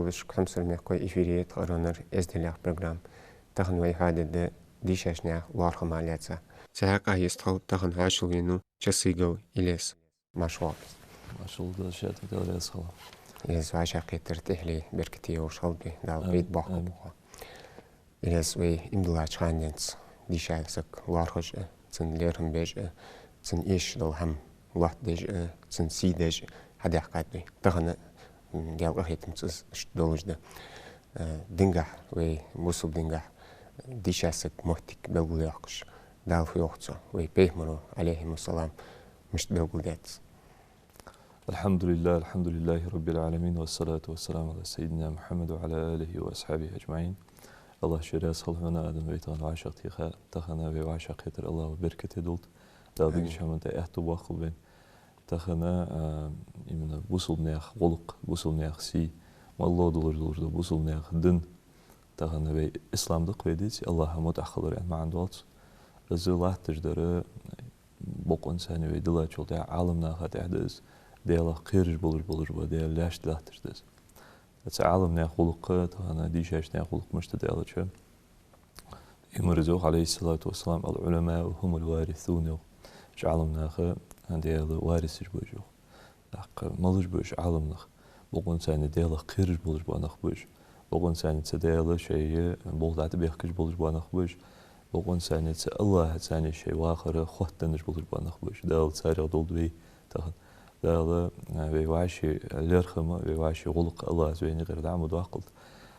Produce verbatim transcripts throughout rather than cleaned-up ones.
Хьамсара мехкахой, эфире я тха «Аронар эздел» яха программа. Тахан вай хьоадергда дийшача наьха лоархӀамах лаьца. Цу хьакъехьа йистхила тахан хьоашалгӀа венав Часыгов Илез. Марша воагӀалва. Марша воагӀалва, шоана а Дала раьза хилва. Илез, вӀашагӀкхетар тӀехьале беркате йолаш хилба, Дала пайда боаккхалба. Амин. Илез, вай иман диллача хана денз дийша саг лоархӀаш а, цун лерхӀам беш а, цун эшаш дола хӀама лоаттадеш а, цун сий деш а хьадаьхкад вай. Тахан а, м, Даьла къахетамца из иштта долаш да. Э, дингахьа, вай бусалба дингахьа дийша сага моттиг белгалйоаккхаш, Дала фу йоах цо, вай пайхамаро, Ӏалайхимуссалам, мишта белгалдаьд из. الحمد لله، الحمد لله رب العالمين، والصلاة والسلام على سيدنا محمد وعلى آله وأصحابه أجمعين. АллахӀ ший раьза хилва хьона, Адам, вай тахан вӀашагӀтеха, тахан вай вӀашагӀкхетар АллахӀа беркате долда. Дала дикача хӀаман тӀа аьттув боаккхалба вайна. Тахан, а, именно бусалба наьха гӀулакх, бусалба наьха сий, моллагӀа долаш долаш да бусалба наьха дин. Тахан вай ислам да-кх вай дийца, АллахӀа мутӀахьа хилар аьнна маӀан долаш. Из латташ дар, бокъонца а вай диллачул тӀехьа Ӏаламнаха тӀехьа да из, Даьлах кхераш болаш болаш ба, Даьла лаьшта латташ да из. Цу Ӏаламнаьха гӀулакх, тахан дийшача наьха гӀулакх мишта да аьлча, пайхамара йоах, Ӏалайхиссалату вассалам: «العلماء هم الوارثون», йоах. Уж Ӏаламнах Даьла варисаш ба уж, йоах. ТӀаккха малаш ба уж Ӏаламнах? Бокъонца а Даьлах кхераш болаш бола нах ба уж. Бокъонца а цу Даьла шоай болх дӀатӀабехкаш болаш бола нах ба уж. Бокъонца а цу АллахӀаца а шоай вахар хоттаденна болаш бола нах ба уж. Дала царех долда вай тахан. Дала, а, вай вӀаший лерхӀам а, вай вӀаший гӀулакх а АллахӀа вайна юкъера дӀа ма доаккхалда.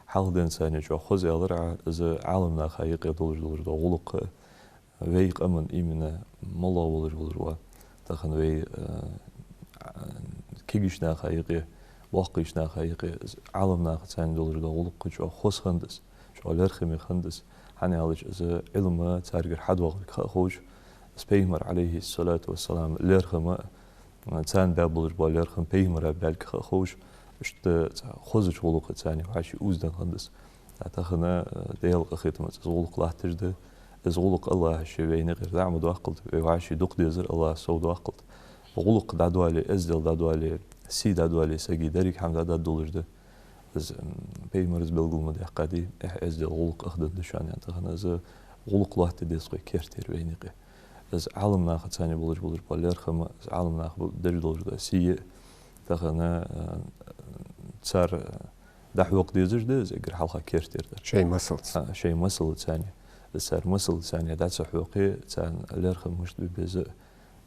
Хьалха денз а чӀоагӀа хоза аьлар Ӏа, из Ӏаламнаха юкъе долаш долаш дола гӀулакх а, вай къаман именно моллагӀа волаш волаш ва. Тахан вай, а, кагийча наха юкъе, боккхийча наха юкъе, из Ӏаламнахаца а долаш дола гӀулакх чӀоагӀа хоза хиннад из, чӀоагӀа лерхӀаме хиннад из. ХӀана аьлча из Ӏилма царгара хьадоагӀарг ха а ховш, из пайхамара, Ӏалайхиссалату вассалам, лерхӀам а, царна баь болаш бола лерхӀам пайхамара баьлга ха а ховш, иштта цхьа хозача гӀулакхаца а вӀаший узаденна хиннад из. ТӀаккха тахан, э, Даьла къахетамца из гӀулакх латташ да. Из гӀулакх АллахӀа ше вайна юкъера дӀа ма доаккхалда, вай вӀаший дукха дезар АллахӀа сов доаккхалда. ГӀулакх дӀадоале, эздел дӀадоале, сий дӀадоале, сага деррига хӀама дӀадоалаш да. Из, м, пайхамара из белгал ма даьккхадий, эхь, эздел, гӀулакх ах денна да шоана, аьнна. Тахан из гӀулакх лоаттаде деза-кх вай кертера вайна юкъе. Из Ӏаламнахаца а болаш болаш бола лерхӀам а, из Ӏаламнаха бу-, деш долаш дола сий а, тахан, а, цар, а, дӀахьокха дезаш да из эггара хьалха кертера дар. Шоай масалца. А, шоай масалца а. Из цар масалца а дӀа ца хьокхе, царна лерхӀам мишта бе беза,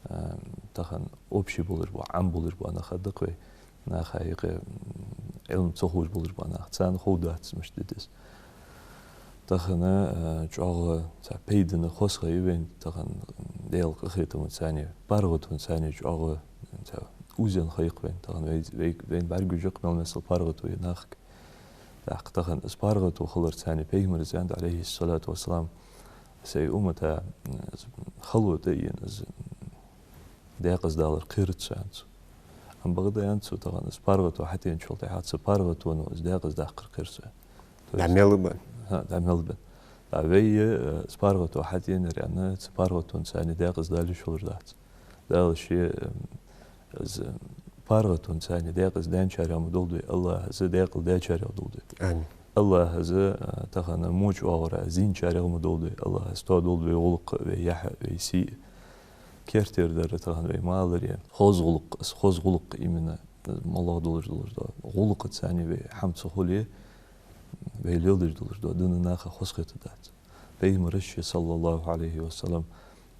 а, тахан общий болаш бола, Ӏам болаш бола нах да-кх вай. Наха юкъе, м, Ӏилма ца ховш болаш бола нах, царна ховргдац мишта де деза. Тахан, а, чӀоагӀа цхьа пайдана хоза ха я вайна, тахан Даьла къахетамца а, паргӀатонца а чӀоагӀа цхьа узаденна ха я-кх вайна. Тахан вай, вай, вайна бӀаргагуш я-кх мел мел паргӀато я нахага. ТӀаккха тахан из паргӀато хиларца а пайхамара аьннад, Ӏалайхиссалату вассалам, сай уммата, м, хало тӀаена из декъаза далар кхер а ца аьннад цо. Ам бакъда аьннад цо, тахан из паргӀато хьатӀаеначул тӀехьагӀа цу паргӀатоно из декъаза даккхар кхер а ца аьннад. То есть дӀа мел а бенна. ХӀа, дӀа мел а бенна. ТӀаккха вай, э, из паргӀато хьатӀаеннар аьнна, цу паргӀатонца а декъаза далийта йиш йолаш дац. Дала ше, э, из паргӀатонца а декъаза даьнначарех ма долда вай, АллахӀа из декъала даьчарех долда вай. Амин. АллахӀа из, а, тахан моча оагӀора зийначарех ма долда вай, АллахӀа из тоадолда вай гӀулакх а, вай яхь а, вай сий а. Кертера дар тахан вай ма аллара, хоза гӀулакх, из хоза гӀулакх именно, моллагӀа долаш долаш да. ГӀулакхаца а вай хӀама ца хуле, вай леладеш долаш дола дин наха хоза хетаргдац. Пайхамара ше, саллаллахӀу Ӏалайхи ва саллам,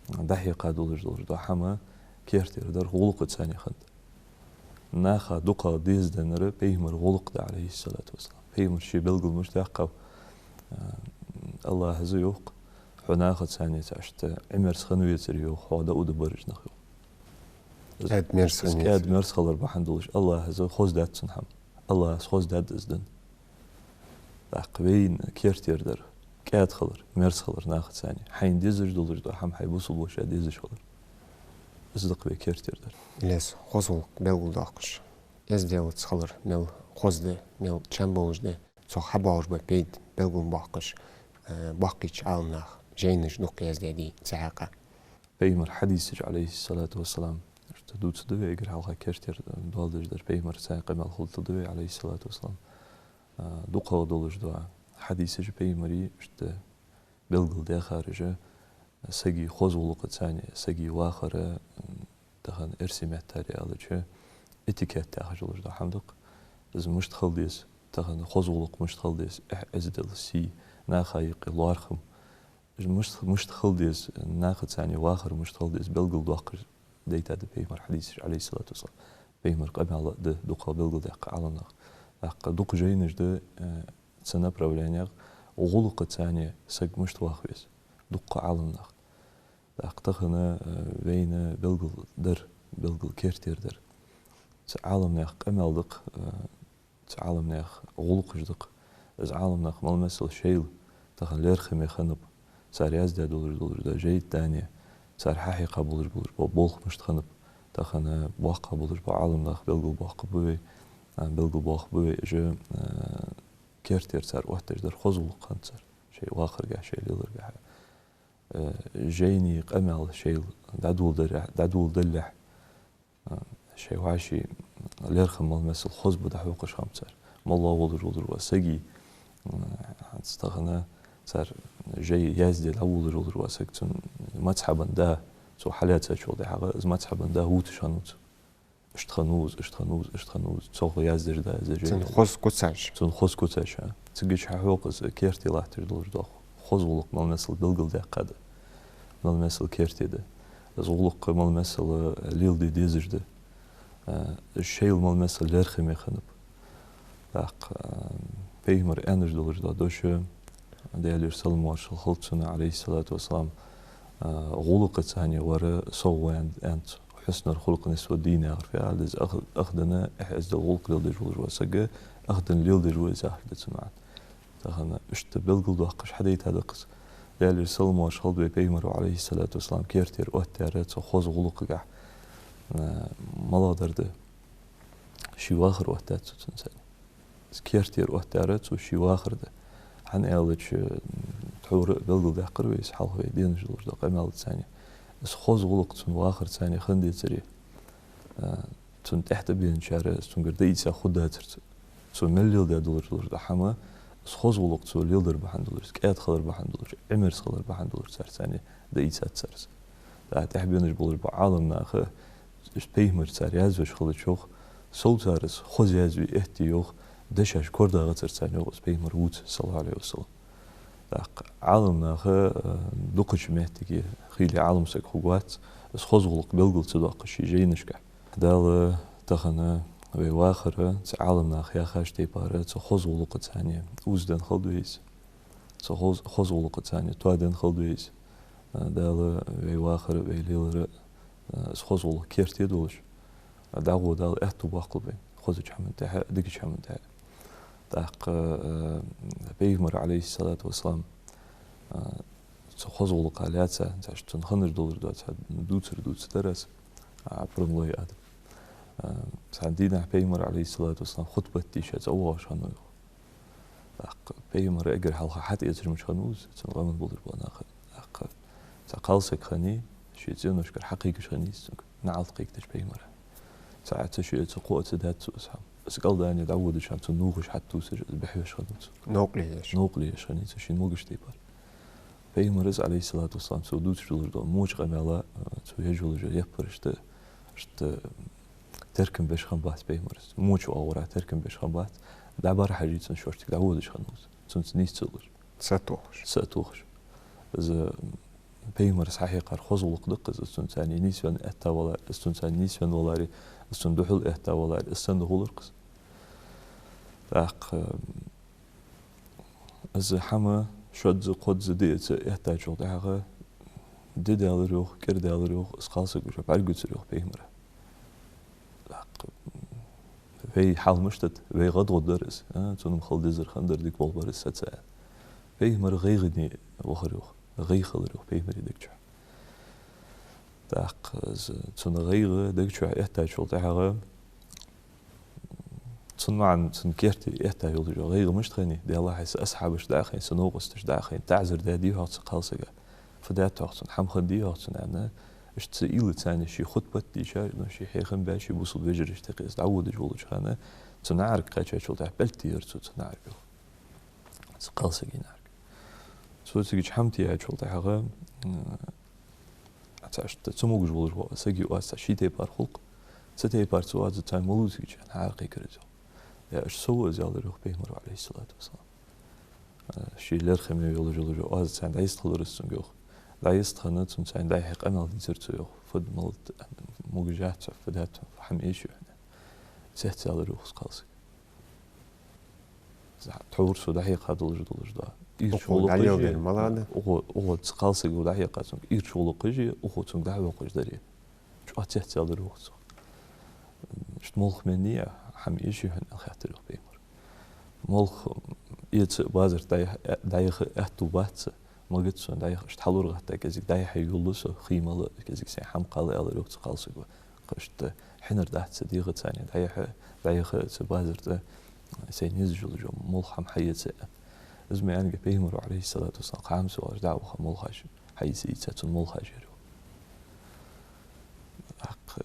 дӀахьекха долаш долаш дола хӀама кертера дар гӀулакхаца а хиннад. Наха дукха дезаденнар пайхамара гӀулакх да, Ӏалайхиссалату вассалам. Пайхамара ше белгал мишта даьккхав, а, АллахӀа из йоах-кх: хьо нахаца а цхьа иштта Ӏимерза хинна вецаре, йоах, хьох дӀаудабараш нах, йоах. Из кӀаьда мерза хинна вецаре. КӀаьда мерза хилар бахьан долаш АллахӀа из хоздаьд цун хӀама. АллахӀа из хоздаьд из дин. ТӀаккха вайна кертера дар кӀаьда хилар, мерза хилар нахаца а. Хьайна дезаш долаш дола хӀама хьай бусалба воша дезаш хилар. Из да-кх вай кертера дар. Илез, хоза гӀулакх белгалдоаккхаш, эзделаца хилар мел хоза да, мел чам болаш да, цох хьабоагӀаш ба пайда белгалбоаккхаш, э, боккхийча Ӏаламнаха жайнаш дукха яздаьдий цу хьакъехьа. Пайхамара хьадисаш, Ӏалайхиссалату вассалам, иштта дувцаргда вай, эггара хьалха кертера доал деш дар пайхамарца къамаьл хулийтаргда вай, Ӏалайхиссалату вассалам. А, дукхагӀа долаш да хьадисаш пайхамара, иштта белгалдаьхараш, сага хоза гӀулакхаца, сага вахара, м, тахан эрсий меттала аьлча, этикет яхаш долаш да хӀама да-кх. Из мишта хила деза, тахан хоза гӀулакх мишта хила деза, эхь-эздел, сий, наха юкъе лоархӀам. Из мишта, мишта хила деза, нахаца вахар мишта хила деза, белгалдоаккхаш дайта да пайхамара хьадисаш, Ӏалайхи ссалату вассалам. Пайхамара къамаьл да дукха белгалдаьккха Ӏаламнаха. ТӀаккха дукха жайнаш да, э, цу направленех, гӀулакхаца саг мишта ваха веза, дукха Ӏаламнаха. ТӀаккха тахан, э, вайна белгалдар, белгал керттердар цу Ӏаламнаьха къамаьл да-кх, э, цу Ӏаламнаьха гӀулакхаш да-кх. Из Ӏаламнах мел масала шоайла тахан лерхӀаме хиннаб, цар яздаь долаш, долаш да жайт, дани, цар хьахьекха болаш, болаш ба болх мишта хиннаб, тахан боккха болаш ба Ӏаламнах, белгалбоаккхаргба вай, а, белгалбоаккхаргба вай, уж, а, керттера цар оттаеш дар хоза гӀулакх хиннад цар шоай вахаргахьа, шоай леларгахьа. Э, жайна къамаьл шоайла дӀадоладар-, дӀадоладалехь, а, шоай вӀаший лерхӀам мел масала хоза ба дӀахьокхаш хиннаб цар. МоллагӀа волаш, волаш ва саг, а, хӀанз тахан цар жай язде дӀаволаш, волаш ва саг, цун мазхӀаба да, цо хьалаьцачул тӀехьагӀа, из мазхӀаба да вувцаш хиннав цо. Иштта хиннав из, иштта хиннав из, иштта хиннав из. Цо яздеш да из жай. Цунна хоза куцаш. Цунна хоза куцаш, а. Цига чу хьахьокх из керте латташ долаш да. Хоза гӀулакх мел масала белгалдаьккха да. Мел масала керте да. Из гӀулакх мел масала леладе дезаш да. А, шоайла мел масала лерхӀаме хиннаб. ТӀаккха, а, пайхамара аьнна долаш да дош, Даьлера салам-моаршал хилда цунна, Ӏалайхи ссалату вассалам, а, гӀулакхаца вар совгӀа ва аьнна, аьннад цо. حسن الخلق نصف الدين яхар фу яхар да из, ах-, ахдарна эхь-эздел, гӀулакх леладеш волаш ва саг, ахдарна леладеш ва из яхар да цун маӀан. Тахан иштта белгалдоаккхаш хьадайта да-кх из. Даьлера салам-моаршал хилда вай пайхамара, Ӏалайхи ссалату вассалам, кертера оттаяьр цу хоза гӀулакхагахьа, а, малагӀдар да. Ший вахар оттадаьд цо цунца. Из кертера оттаяьр цо ший вахар да. ХӀана аьлча, тхьовра белгалдаьккхар вай из хьалха вай денаш долаш да къамаьлаца. Из хоза гӀулакх цун вахарца хинна децаре, а, цунна тӀехьа тӀабеначар из цунгара дӀаийца хургдацар цо. Цо мел леладаь долаш, долаш да хӀама, из хоза гӀулакх цо леладар бахьан долаш, из кӀаьда хилар бахьан долаш, Ӏимерза хилар бахьан долаш царца дӀаийцад цар из. ТӀаккха тӀехьабенаш болаш ба Ӏаламнаха, уж пайхамара цар язвеш хилча йоах, сов цар из хоза язде этте йоах, дешаш корадагӀацар царна йоах из пайхамар вувца, саллаллахӀу Ӏалайхи ва саллам. ТӀаккха Ӏаламнаха, э, дукхача моттиге хийла Ӏалам саг хургвац, из хоза гӀулакх белгал ца доаккхаш ший жайнашка. Дала тахан вай вахар цу Ӏаламнаха яхача тайпара цу хоза гӀулакхаца узаденна хилда вай из. Цу хоз-, хоза гӀулакхаца тоаденна хилда вай из. А, Дала вай вахар, вай лелар, а, из хоза гӀулакх керте долаш, а, дӀагӀо Дала аьттув боаккхалба вайна хозача хӀаман тӀехьа, дикача хӀаман тӀехьа. ТӀаккха, а, пайхамар, Ӏалайхи ссалату вассалам, а, цу хоза гӀулакха лаьца, цхьа цун хиннаш долаш дола цхьа дувцар дувцадар аз, а, Ӏапрун лой Адам. А, цхьан дийнахьа пайхамар, Ӏалайхи ссалату вассалам, хутбат дийша цӀавоагӀаш хиннав йоах. ТӀаккха пайхамара эггара хьалха хьатӀаэцаш мича хиннав из, цун гӀаман болаш бола нах. ТӀаккха цхьа кхалсаг хиннай, ший цӀеношкара хьакхайкаш хиннай из цунга, наӀалт кхайкадеш пайхамара. Цхьацца шиъ а ца, кхоъ а ца даьд цо из хӀама. Из кӀал дани дӀаводача хана цун нувхаш хьатӀатувсаш, из бӀехвеш хиннав цо. Новкъарле еш. Новкъарле еш хиннай цо шийна могаш тайпара. Пайхамара из, Ӏалайхи ссалату вассалам, цо дувцаш долаш дола моча къамаьла, цо еш йолаш йола яппарашта, иштта теркам беш хиннабац пайхамар из. Моча оагӀора теркам беш хиннабац. ДӀабӀара хьажий цун шортига дӀаводаш хиннав из, цунца нийса ца луш. Са а тохаш. Са а тохаш. Из пайхамара хьахьекхар хоза гӀулакх да-кх из, из цунца нийсвенна этта валаре, из цунца нийсвенна валаре, из цунна духьал этта валаре, из санна хулар-кх из. ТӀаккха, из хӀама шозза, кхозза, диъазза эттачул тӀехьагӀа ди даьлар йоах, кӀира даьлар йоах, из кхалсаг уж бӀаргагуцар йоах пайхамара. ТӀаккха вай хьал мишта да, вай гӀадгӀоргдар из, а, цунна-м хала дезар хиннадар, дика болх бар из саца аьнна. Пайхамар гӀайгӀане вахар йоах, гӀайгӀа хилар йоах пайхамара дег чу. ТӀаккха из цун гӀайгӀа дег чу эттачул тӀехьагӀа, цун маӀан, цун керте этта йолаш йола гӀайгӀа мишта хиннай: «Даьллахьа, са асхьабашта дӀа а хайна, са новкъосташта дӀа а хайна, таӀзар даьдий хьогӀ цу кхалсага? Фу даьд хьогӀ цунна? ХӀама хиннадий хьогӀ цунна?» — аьнна, иштта цу уйлаца ший хутбат дийша, ну, ший хьехам баь, ший бусалба вежарашта юкъе из дӀаводаш волча хана, Цу наӀарга кхаьчачул тӀехьагӀа пӀелг тӀайир цо, цу наӀарга, йоах. Цу кхалсага наӀарга. Цо цига хӀама тӀайичул тӀехьагӀа, м, цаӀашта цамогаш волаш вола саг, оаз цхьа ший тайпара хул-кх. Цу тайпара цу оазаца ма лувций, цу наӀарга кхайкар из, йоах. Е, иштта со ва из, аьлар, йоах, Пайхамара, Ӏалайхи ссалату вассалам. Э, ший лерхӀаме йолаш йола оаз цунна дӀайистхилар из цунга, йоах. ДӀайистхинна, цунна цунна дӀай-хьай къамаьл дийцар цо, йоах. Фуд мел могаш яц хьо, фу дац хьо, хӀама эший хьона. Цецъяьлар, йоах, из кхалсаг. Тхьовра цо дӀахьекха долаш долаш да. Ирча гӀулакхаш а, укхо, укхо цу кхалсаго дӀахьекха цунга ирча гӀулакхаш а, укхо цунга дӀахьокхаш дар а. ЧӀоагӀа цецъяьлар, йоах, цох. Иштта молха меннай, хӀама эший хьона, аьнна, хаьттар, йоах, Пайхамара. Молха эца а, базар тӀа дӀай-, дӀаяха а аьттув бац са, магац сона дӀаяха, иштта хьалургӀатта кӀезига дӀай-хьай йолалу со, хий мала, кӀезига сайна хӀама кхалла, аьлар, йоах, цу кхалсаго. Иштта хьинар дац са дегӀаца цхьана дӀай-хьай, дӀаяха а цу базар тӀа сайна езаш йола молха хӀама хьаэца а, аьнна. Из ма аьннга Пайхамара, Ӏалайхи ссалату вассалам, кхы хӀама ца оалаш дӀа а ваха, молхаш хьаийца, ийца цунна молхаш яьр, йоах. ТӀаккха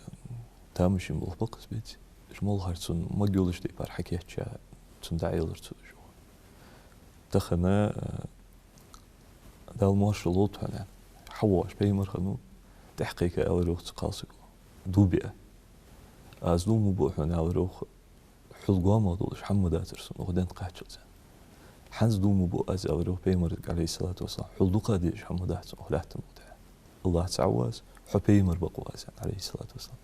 тамашийна болх ба-кх из, беций. Уж молхаш цунна мегаш йолча тайпара хьакийчъяь, цунна дӀаэлар цо уж, йоах. Тахан, э, Дала моаршал лолда хьона, аьнна, хьавоагӀаш Пайхамар хиннав, тӀехьакхайка, аьлар, йоах, цу кхалсаго. Дув биа. Аз дув ма буъ хьона, аьлар, йоах, хьол гоамагӀа долаш хӀама дацар сона укх дунен тӀа кхаччалца. ХӀанз дув ма буъ аз, аьлар, йоах, Пайхамарга, Ӏалайхи ссалату вассалам, хьол дукха дезаш хӀама дац сона укх лаьттан тӀа. АллахӀ цаӀ ва аз, хьо Пайхамар ба-кх аз, аьнна, Ӏалайхи ссалату вассалам.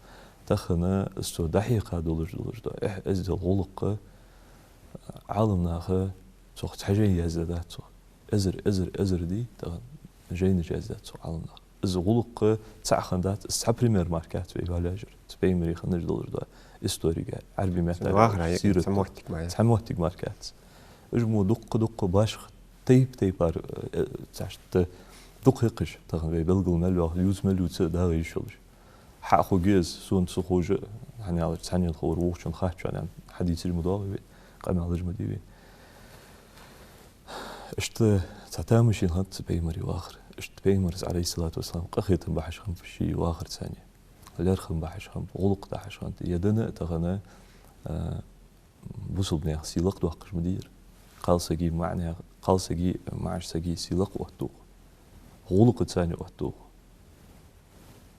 Тахан из цо дӀахьекха долаш долаш да, эхь, эздел, гӀулакх, Ӏаламнаха цох цхьа жай яздаь дац цох. Эзар, эзар, эзар ди тахан жайнаш яздаьд цох Ӏаламнаха. Из гӀулакх цаӀ хиннадац, из цхьа пример мара яц вай валажар. Цу Пайхамара хиннаш долаш да историга, Ӏарбий меттала вахара сират, цхьа моттиг мара яц. Цхьа моттиг мара яц. Уж мо дукха-дукха башха тайп-тайпара, э, цхьашта дукха хӀекхаш, тахан вай белгал мел йоах, ювца мел ювца дагӀа йиш йолаш. Хьа а хургья из, сона ца ховш, хӀана аьлча цхьаннена ховр вокхачунна хац, аьнна, хьадийцар ма доагӀий вайна, къамаьлаш ма дий вайна. Иштта цхьа тамашийна хиннад цу Пайхамара вахар. Иштта Пайхамара, Ӏалайхи ссалату вассалам, къахетам бахьаш хиннаб ший вахарца цхьана. ЛерхӀам бахьаш хиннаб, гӀулакх дахьаш хиннад. Е дина а тахан, а, бусалба наьха сий лакхдоаккхаш ма дий ер. Кхалсага маӀа наьха, кхалсага маӀача сага сий лакха оттаду укхо. ГӀулакхаца цхьана оттаду укхо.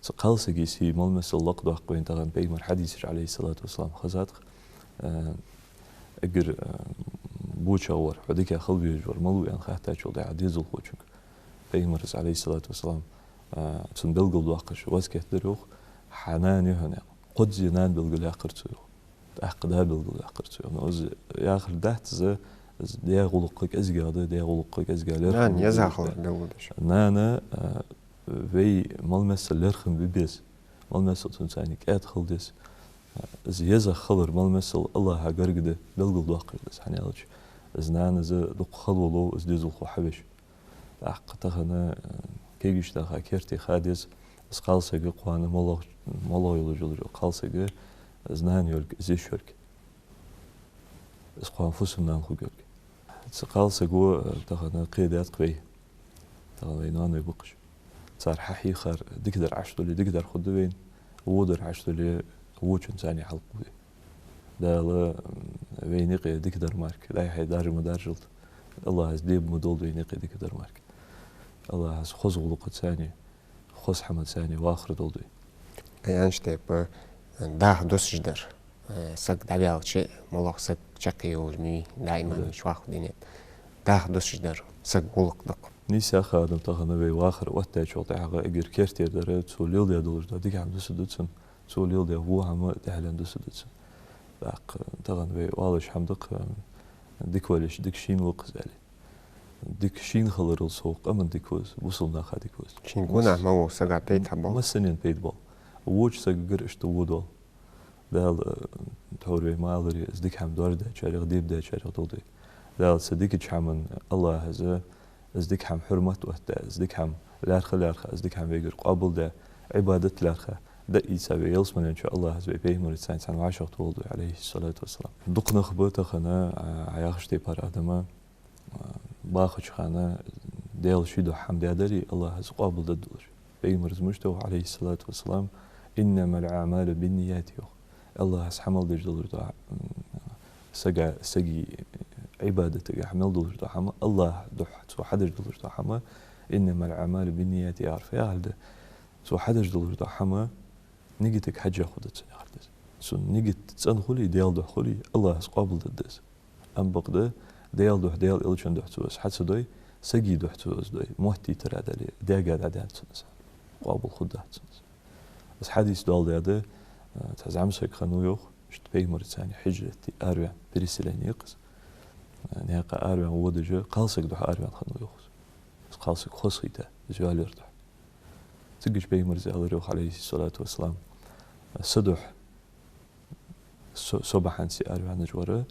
Цу кхалсага сий мел мел лакхдоаккх вайна тахан Пайхамара хьадисаш, Ӏалайхи ссалату вассалам, хезад-кх. Э, эггара, э, бочагӀа вар, хьо дика хила везаш вар малув, аьнна, хаьттачул тӀехьагӀа дезалхочунга Пайхамара, Ӏалайхи ссалату вассалам, э, цунна белгалдоаккхаш васкет даьр, йоах, хьа нана я хьона, аьнна. Кхозза нана белгалъяьккхар цо, йоах. ТӀаккха да белгалъяьккхар цо, йоах. Но из яхар дац из, из даь гӀулакх кӀезигагӀа да, даь гӀулакх кӀезигагӀа лерхӀам ба. Нана еза хилар белгалдеш. Нана, а, вай мел мел лерхӀам бе беза, мел мел цунца цхьана кӀаьда хила деза. Из еза хилар мел мел АллахӀа гарга да, белгалдоаккхаш да из, хӀана аьлча из нана из дукха хало лов из дезалхо хьавеш. ТӀаккха тахан, э, кагийча наха керте ха деза, из кхалсаг кхоана моллагӀа, моллагӀа йолаш йола кхалсаг, из нана йолга, из йиша йолга. Из кхоана фусам-нана хургйолга. Цу кхалсаго, э, тахан кхедаьд-кх вай. Тахан вай ноаной ба-кх уж. Цар хьахьийхар дикадар Ӏаш дале, дикадар хургда вайна, водар Ӏаш дале, вочунца цхьана хьалкхувргда вай. Дала, м, вайна юкъе дикадар мара, дӀай-хьай даржа ма даржалда. АллахӀа из деб ма долда вайна юкъе дикадар мара. АллахӀа из хоза гӀулакхаца цхьана, хоза хӀамаца цхьана вахар долда вай. Ай, аьннача тайпара, даха дусаш дар. Э, саг дӀаваьлча, моллагӀа саг чаккхе йолаш ма вий, даиман, да, уж вахар дунен тӀа. Даха дусаш дар сага гӀулакх да-кх. Нийсса хиннад-м тахан вай вахар оттадаьчул тӀехьагӀа эггара кертера дар, цо леладаь долаш да дика хӀама дусаргда цунна, цо леладаь во хӀама тӀехьален дусаргда цунна. ТӀаккха тахан вай оалаш хӀама да-кх, дика вале, дика шийна ва-кх из, аьле. Дика шийна хиларал совгӀа къаман дика ва из, бусалба наха дика ва из. Шийна гонахьа ма вола сага пайда хьабоал. Массанена пайда боал. Воча сагагара иштта во доал. Дала, э, тхьовра вай ма аллара, из дика хӀама доаржадаьчарех, дебадаьчарех долда вай. Дала цу дикача хӀаман, АллахӀа из, из дика хӀама хьурмат оттадаь, из дика хӀама лаьрхӀа-лаьрхӀа, из дика хӀама вайгара къоабалдаь, Ӏибадат лаьрхӀа, дӀаийца вай ялсмален чу АллахӀа из вай Пайхамарца цхьана вӀашагӀтохалда вай, Ӏалайхи ссалату вассалам. Дукха нах ба тахан, а, Ӏа яхача тайпара, адама, а, бахача хана Даьла ший духьа хӀама даьдаре, АллахӀа из къоабалдергдолаш. Пайхамара мишта йоах, Ӏалайхи ссалату вассалам: «إنما الأعمال بالنيات», йоах. АллахӀа из хӀама мел деш долаш да, м, Сага, сага Ӏибадатага хьа мел долаш дола хӀама, АллахӀа духьа цо хьадеш долаш дола хӀама, «إنما الأعمال بالنيات», яхар фу яхилга да? Цо хьадеш долаш дола хӀама, нигатага хьежжа хургда цун яхар да из. Цун нигат цӀена хуле, Даьла духьа хуле, АллахӀа из къоабалдергда из. Амма бакъда, Даьла духьа, Даьла Элчан духьа цо из хьа ца дой, сага духьа цо из дой, моттийтар дале, даьга дӀадаьннад цунна из. Къоабал хургдац цунна из. Из хьадис доаладаьд, э, цхьа зӀамсаг хиннав йоах, иштта пайхамарца цхьана хьижрат де араваьнна, переселение я-кх из. Э, наькъа араваьнна водаш, кхалсага духьа араваьнна хиннав йоах из. Из кхалсаг хоза хийтта, из йоалаяра духьа. Цигга пайхамара аьлар йоах, عليه الصلاة والسلام: «Са духьа со, со бахьанца араваьнна вар,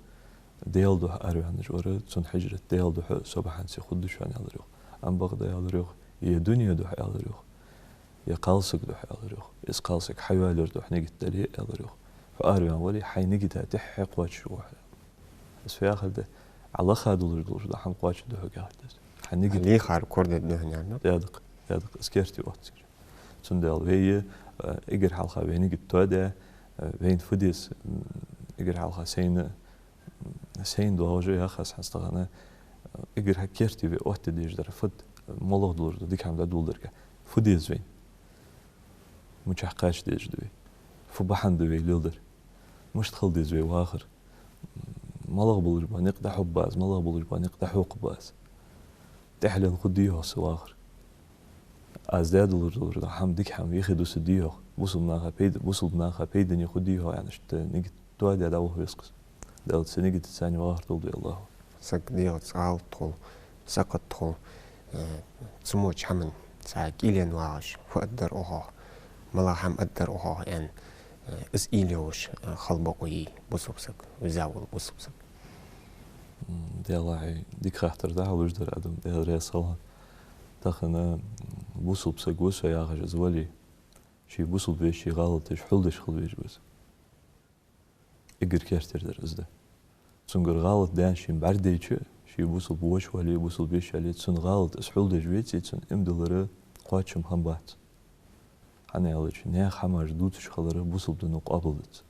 Даьла духьа араваьнна вар, цун хьижрат Даьла духьа, со бахьанца хургда шоана», аьлар йоах. Амма бакъда, аьлар йоах, е дуне духьа, аьлар йоах, е кхалсага духьа, аьлар йоах. Из кхалсаг хьайоалаяра духьа нигат дале, аьлар йоах, хьо араваьнна вале, хьай нигата тӀехьа кхоачаш ва хьо. Из фу яхилга да? Ӏа лаха долаш долаш дола хӀама кхоачаргда хьога яхар да из. Хьа нигат. Лийхар корадаьд духьа, наверное. Даьдакх, даьдакх, из керте отт цига. Цудухьа вай, э, эггара хьалха вай нигат тоаде, э, вайна фу деза, м, эггара хьалха сайна, м, сайна доагӀаш яхаш хӀанз тахан, э, эггара хьа керте вай отта дезаш дар фуд, малагӀа долаш да дика хӀама дӀадоладарга. Фу деза вайна? Мичахьа кхача дезаш да вай? Фу бахьан да вай леладер? Мишта хила деза вай вахар? МалагӀа болаш ба никъ дӀахьоргба аз, малагӀа болаш ба никъ дӀахьокхаргба аз? ТӀехьалел хургдий хьогӀ са вахар? Аз даь долаш долаш дола хӀама, дика хӀама юхедусаргдий хьогӀ? Бусалба наха пайда, бусалба наха пайдане хургдий хьогӀ, аьнна, иштта нигат тоаде дӀаваха веза-кх из. Даьла, цу нигатаца цхьана вахар долда, Аллахӏа. Саг дегӀаца гӀалат хул, сакхат хул, э, цу мо чу хӀаман цхьа кӀийлен вагӀаш, фу аргдар укхох, малагӀа хӀама аргдар укхох аьнна, э, из уйла йолаш, э, хила бокъо йий бусалба саг, веза вола бусалба саг. М, Даьлахьа, дика хаттар да хьа луш дар, Адам, Даьла раьза хилва. Тахан, м, бусалба саг ва со яхаш из вале, ший бусалба веший гӀалаташ хьулдеш хила везаш ва из. Эггара кертера дар из да. Цунгара гӀалат даьнна шийна бӀаргадайча, ший бусалба воша вале, бусалба йиша яле, цун гӀалат из хьулдеш веце, цун иман диллара кхоачам хиннабац. ХӀана аьлча, наьха хӀамаш дувцаш хилар бусалба дино къоабалдац.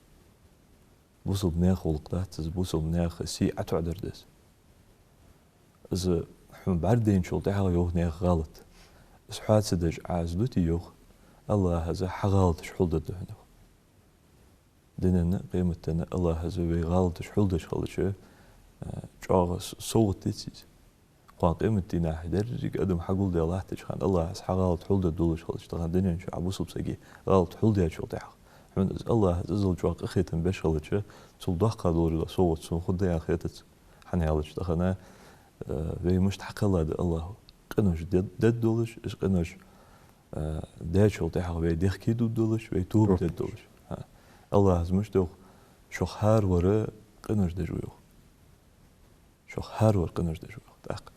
Бусалба наьха гӀулакх дац из, бусалба наьха сий ӀотоӀадар да из. Из хьона бӀаргадайначул тӀехьагӀа йоах наьха гӀалат. Из хьоа ца деш Ӏа из дите йоах, Аллахӏа из хьа гӀалаташ хьулдергда хьона йоах. Дунен а, къематден а Аллахӏа из вай гӀалаташ хьулдеш хилча, э, чӀоагӀа с-, совгӀат деций из? Кхоана къематдийнахьа деррига адам хьагулдаь латтача хана Аллахӏа из хьа гӀалат хьулдергдолаш хилча, тахан дунен чу Ӏа бусалба сага гӀалат хьулдаьчул тӀехьагӀа, хьона из Аллахӏа из иззал чӀоагӀа къахетам беш хилча, цул доккха долаш дола совгӀат сона хургда аьнна хетац. ХӀана аьлча тахан, э, вай мишта хьакхелла да Аллахӏа? Къинош де-, дергдолаш, уж къинош, э, даьчул тӀехьагӀа вай дехке дувдолаш, вай тоба дергдолаш. ХӀа. Аллахӏа из мишта йоах: «Шох хӀаравар къинош деш ва», йоах. «Шох хӀаравар къинош деш ва», йоах. ТӀаккха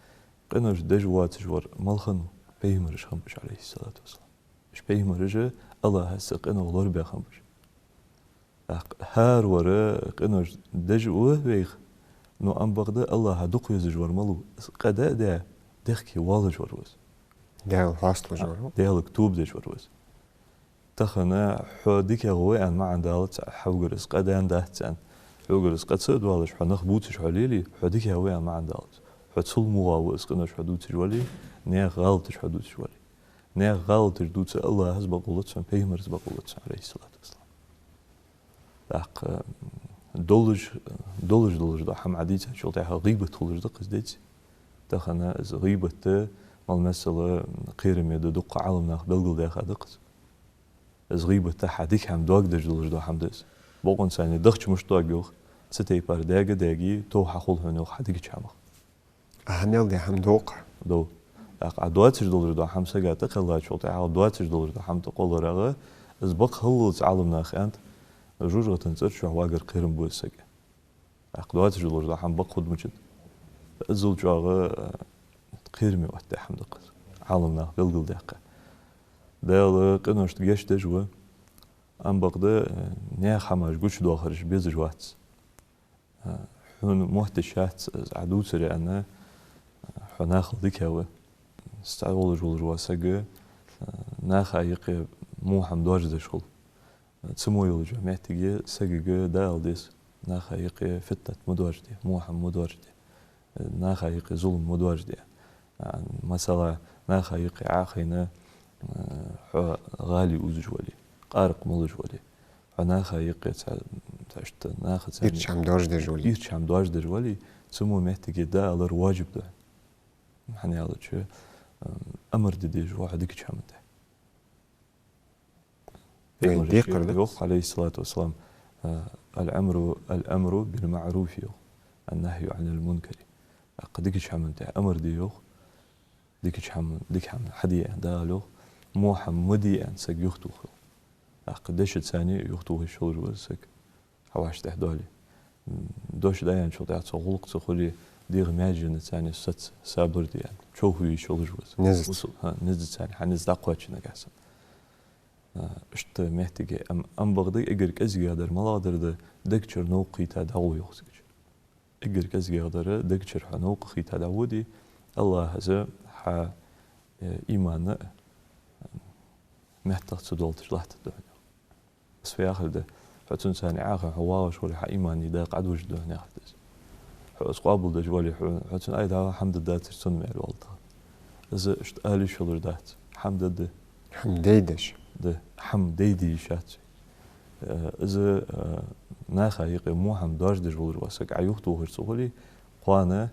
къинош деш воацаш вар мала хиннав? Пайхамараш хиннаб уж, عليه الصلاة والسلام. Уж пайхамараш Аллахӏа из къинох лорабаь хиннаб уж. ТӀаккха хӀаравар къинош деш ва вайх, но амма бакъда Аллахӏа дукха везаш вар малав? Из къа даь а даь, дехке воалаш вар ва из. Даьла хьоасталуш вар ва. Даьлага тоба деш вар ва из. Тахан хьо дикагӀа ва аьнна маӀан далац, хьогара из къа даьннадац аьнна. Хьогара из къа ца а доалаш, хьо нах бувцаш хьо леле, хьо дикагӀа ва аьнна маӀан далац. Хьо цул мугӀа ва из къинош хьо дувцаш вале, наьха гӀалаташ хьо дувцаш вале. Наьха гӀалаташ дувца Аллахӏа из бокъо лац хьона, пайхамара из бокъо лац хьона, عليه الصلاة والسلام. ТӀаккха, м, долаш, долаш долаш дола хӀама Ӏа дийцачул тӀехьагӀа гӀийбат хулаш да-кх из, деций? Тахан из гӀийбат, мел масала, кхераме да, дукха Ӏаламнаха белгалдаьха да-кх из. Из гӀийбат хьа дика хӀама доагадеш долаш дола хӀама да из. Бокъонца цхьана дахча мишта доаг йоах, цу тайпара даьга а даьге, тов хьахул хьона йоах хьа дикача хӀамах. А хьа мел даь хӀама дов-кх? Дов. ТӀаккха Ӏа доацаш долаш дола хӀама сага тӀакхеллачул тӀехьагӀа, доацаш долаш дола хӀама тӀакхолларагӀа, из бакъ хиллалца Ӏаламнаха аьннад, жожагӀатен цӀера чу вагар кхерам ба из сага. ТӀаккха доацаш долаш дола хӀама бакъ хургда мичад? Иззал чӀоагӀа, э, кхераме оттадаь хӀама да-кх из, Ӏаламнаха белгалдаьккха. Даьла къиношта гешт деш ва, амма бакъда, э, наьха хӀамаш гучадоахараш безаш вац. Э, хьона мотташ яц из Ӏа дувцаре аьнна, э, хьо нахал дика ва, цхьа волаш волаш ва саг, э, наха юкъе во хӀама доаржадеш хул. Цу мо йолча моттиге сагага дӀаала деза, наха юкъе фитнат ма доаржаде, во хӀама ма доаржаде, наха юкъе зулам ма доаржаде. А, масала, наха юкъе Ӏохайна, а, хьо гӀали узаш вале, къаракъ молаш вале, хьо наха юкъе ца, ца иштта наха царна ирча хӀама доаржадеш вале. Ирча хӀама доаржадеш вале, цу мо моттиге дӀаалар ваджиб да. ХӀана аьлча, ам, амар де дезаш ва хьо дикача хӀаман тӀа. Вай пайхамара декхар да. Йоах, عليه الصلاة والسلام, а, الأمر، الأمر بالمعروف йоах, النهي عن المنكر. ТӀаккха дикача хӀаман тӀа амар де йоах, дикача хӀаман, дика хӀама хьаде аьнна Дала йоах, во хӀама ма де аьнна саг юхатоха йоах. ТӀаккха дешаца юхатоха йиш йолаш ва саг. Хьа вӀаштӀехьа доале. Дош дӀаяьнначул тӀехьа цо гӀулакх ца хуле, дегӀа маьженца цхьана саца, сабар де аьнна, човхаве йиш йолаш ва из. Низаца. Усу-, хӀа, низаца, хьа низ дӀакхоаче нагахьа санна. А, иштта моттиге, ам, ам бакъда эггара кӀезигагӀдар малагӀдар да, дег чура новкъа хийтта дӀагӀо йоах цигача. Эггара кӀезигагӀдар, дег чура хьо новкъа хийтта дӀагӀоде, АллахӀа из хьа, э, иман а, меттах ца долташ латтаргда хьона. Из фу яхилга да? Хьо цунца Ӏохайна хьо вагӀаш вале, хьа имана дакъа Ӏодужаргда хьона яхилга да из. Хьо из къоабалдеш вале, хьо, хьо цунна айда хьамд дацар цунна мел валла тӀа. Из иштта ала йиш йолаш дац. Хьамд да. Хьамд дайдеш. Да, хьамд дайде йиш яц. Э, из, э, наха юкъе во хӀама доаржадеш волаш ва саг Ӏа юхатохаш ца хуле, кхоана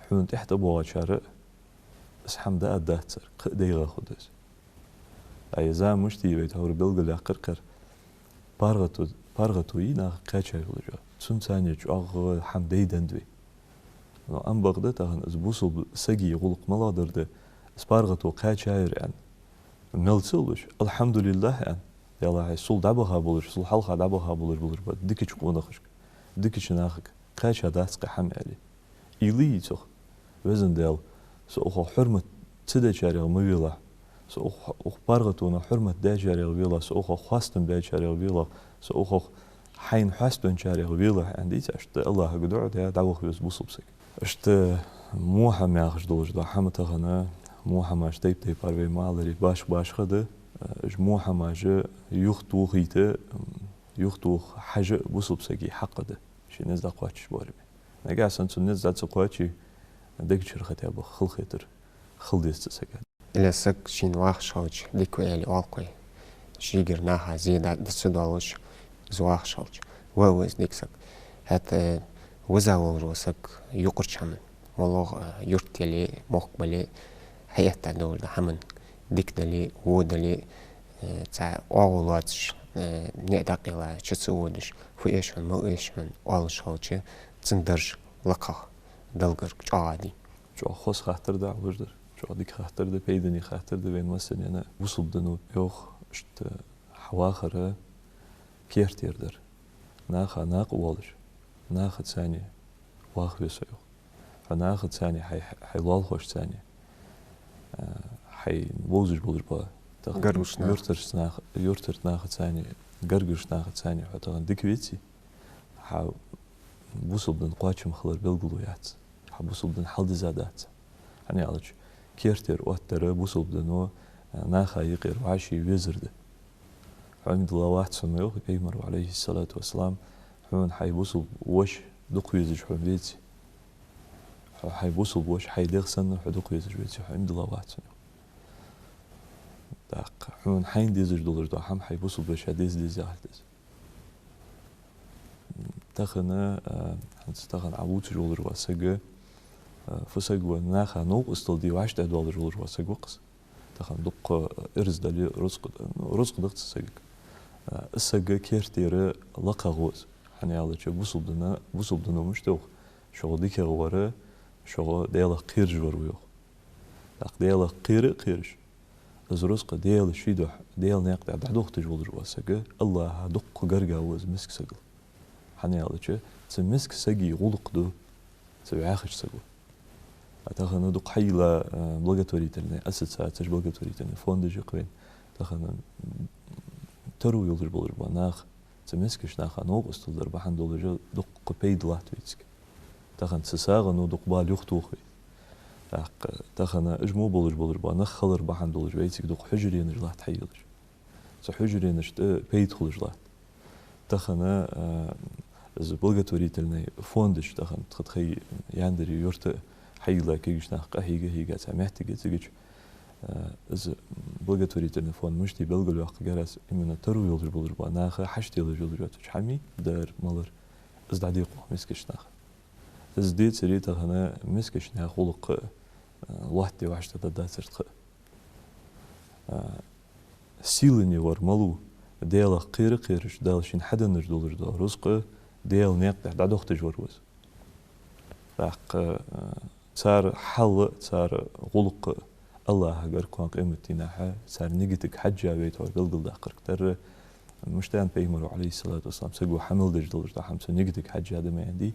хьона тӀехьа тӀабоагӀачар а из хӀама дӀааргдац цар, кхы а дайгӀа хургда из. Ай, из мишта я вай тхьовра белгалъяьккхар кхер. ПаргӀато, паргӀато я наха кхаьча йолаш. Цунца чӀоагӀа хӀама дайденнад вай. Но ам бакъда тахан из бусалба сага гӀулакх малагӀдар да, из паргӀато кхаьчаяр аьнна, мел ца луш, الحمد لله аьнна, Даьла хьай сул дӀабаха болаш, сул хьалха дӀабаха болаш болаш ба дикача къонахашка, дикача нахага кхаьча дац-кх хӀама аьле. Или йий цох: Везан Даьла, со укхох хьурмат ца дечарех ма велахь, со укх, укх паргӀатонах хьурмат дечарех велахь, со укхох хоастам бечарех велахь, со укхох хьайна хоастабенначарех велахь, аьнна дийца, иштта АллахӀага дуӀа даь дӀаваха веза бусалба саг. Иштта во хӀама яхаш долаш да хӀама тахан, во хӀамаш тайп-тайпара вай ма аллара, башха-башха да, уж во хӀамаш юхатохийта, юхатоха хьажа бусалба сага хьакъ да, ший низ дӀакхоачаш боараме. Нагахьа санна цун низ дӀа ца кхоаче, дег чура хотя бы халахетар хила деза цу сага. Или саг шийна вахаш хилча дика ва аьле оал-кх вай. Шийгара наха зе да-, да ца доалаш, из вахаш хилча. Ва, ва из дика саг. ХӀаьта, э, виза волаш вола саг юкъарча хӀаман, моллагӀа, э, юрт яле, мохк бале, хьаэтта долаш да хӀаман, дика дале, во дале, э, цхьа оагӀув лоацаш, э, ниӀ дӀакъайла, чу ца водаш, фу эш хьона, мала эш хьона оалаш хилча, цун дарж лакхагӀа, Далла гарга чӀоагӀа дий. ЧӀоагӀа хоза хаттар да Ӏа луш дар. ЧӀоагӀа дика хаттар да, пайдане хаттар да вайна массанена. Бусалба дино йоах, иштта хьа вахар керттера дар. Наха накъавоалаш, нахаца ваха веза со йоах. Хьо нахаца, хьай, хьай лоалахошца, а, хьай вовзаш болаш бола тахан гаргарча наха, юртарча наха, юртарча нахаца, гаргарча нахаца хьо тахан дика веце, хьа бусалба дина кхоачам хилар белгало яц. Хьа бусалба дин хьалдиза дац. ХӀана аьлча, керттера оттадар бусалба дино, а, наха юкъера вӀаший везар да. Хьо иман дилла вац хьона, йоах Пайхамара, عليه الصلاة والسلام, хьона хьай бусалба воша дукха везаш хьона веце. Хьо хьай бусалба воша хьай дегӀ санна хьо дукха везаш веце, хьо иман дилла вац хьона. ТӀаккха хьона хьайна дезаш долаш дола хӀама хьай бусалба вешийна деза, деза яхилга да из. Тахан, а, хӀанз тахан Ӏа вувцаш волаш вола саг, а, фу саг ва, наха новкъостал де вӀаштӀехьадоалаш волаш вола саг ва-кх из. Тахан дукха ираз дале, рузкъа, ну, рузкъа да-кх цу сагага. А, из саг керттера лакхагӀа ва из. ХӀана аьлча, бусалба дина, бусалба дино мишта йоах: шугӀа дикагӀа вар, шугӀа Даьлах кхераш вар ва йоах. ТӀаккха Даьлах кхера а кхераш, из рузкъа Даьла ший духьа, Даьла наькъа тӀа дӀадохийташ волаш вола саг, АллахӀа дукха гаргагӀа ва из миска сагал. ХӀана аьлча, цу миска сага гӀулакх ду цу вӀаьхача саго. А тахан дукха хьайла, э, благотворительный ассоциацеш, благотворительный фондаш я-кх вайна. Тахан, м, таро йолаш болаш бола нах, цу мискача наха новкъостал дар бахьан долаш дукха пайда латт вайцига. Тахан цу сагӀано дукха бала юхатох вай. ТӀаккха тахан уж мо болаш болаш бола нах хилар бахьан долаш вайцига дукха хьужаренаш латт хьайийлаш. Цу хьужаренашта пайда хулаш латт. Тахан, а, Из благотворительный фондаш тахан тха тхай Яндаре юрта хьайла кегийча наха къахьийга, хьийга цхьа моттиг я цигача. Э, из благотворительный фонд мишта белгалйоаккх гаргара, именно таро йолаш болаш ба наха хьашт йолаш йолаш йоацача хӀамий, дар, малар, из дӀадийкъо мискача наха. Из децаре тахан мискача наьха гӀулакх, э, лоаттаде вӀаштӀехьдаргдацар тха. А, сийлане вар малув, Даьлах кхера-кхераш, Дала шийна хьаденна долаш дола рузкъа Даьла наькъа тӀа дӀадохийташ вар ва из. ТӀаккха, а, цар хьал, цар гӀулакх АллахӀагара кхоана къематдийнахьа, цар нигатага хьежжа вай тхьовра белгалдаккхаргдар. Мишта аьннад пайхамара, Ӏалайхи ссалату вассалам, саго хьа мел деш долаш дола хӀама цун нигатага хьежжа да ма аьннадий.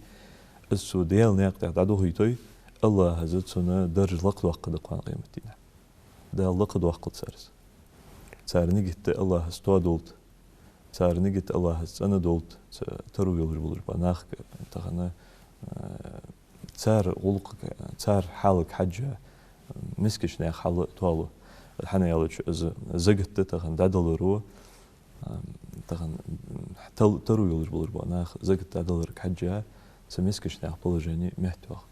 Из цо Даьла наькъа тӀа дӀадохийтой, АллахӀаз цун дарж лакхдоаккхаргда кхоана къематдийнахьа. Дала лакхдоаккхалда цар из. Цар нигат АллахӀаз тоадолда. Цар нигат АллахӀаз цӀенадолда, ца-, таро йолаш болаш ба нах тахан, э, цар гӀулакхага, цар хьалага хьежжа, мискача наьха хьал тоалу. ХӀана аьлча из закат тахан дӀадаларо, а, тахан тал-, таро йолаш болаш ба нах закат дӀадаларга хьежжа, цу мискача наьха положени меттайоагӀа.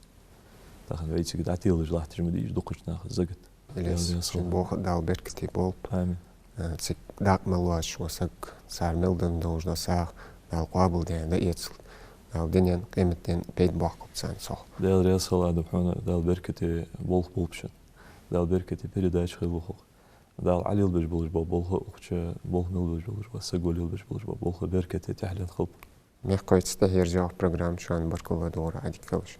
Тахан вай цига дӀателаш латташ ма дий уж дукхача наха закат. Илез, Даьла раьза хилва. Шун болх Дала беркате болба. Амин. Э, цига дакъа мел лоацаш вола саг, цар мел денна долаш дола сагӀа Дала къоабалдеш дӀаэцалда. Дала дунен, къематден пайда боаккхалба царна цох. Даьла раьза хилва, Адам, хьона, Дала беркате болх болба шун. Дала беркате передача хийла хьога. Дала Ӏалелбеш болаш бола болх, укх чу болх мел беш болаш бола саго лелабеш болаш бола болх беркате, тӀехьленна хилба. Мехкахой, цу тӀехьа ерзаялар программа, шоана баркал ладувгӀар, Ӏадика хилалаш.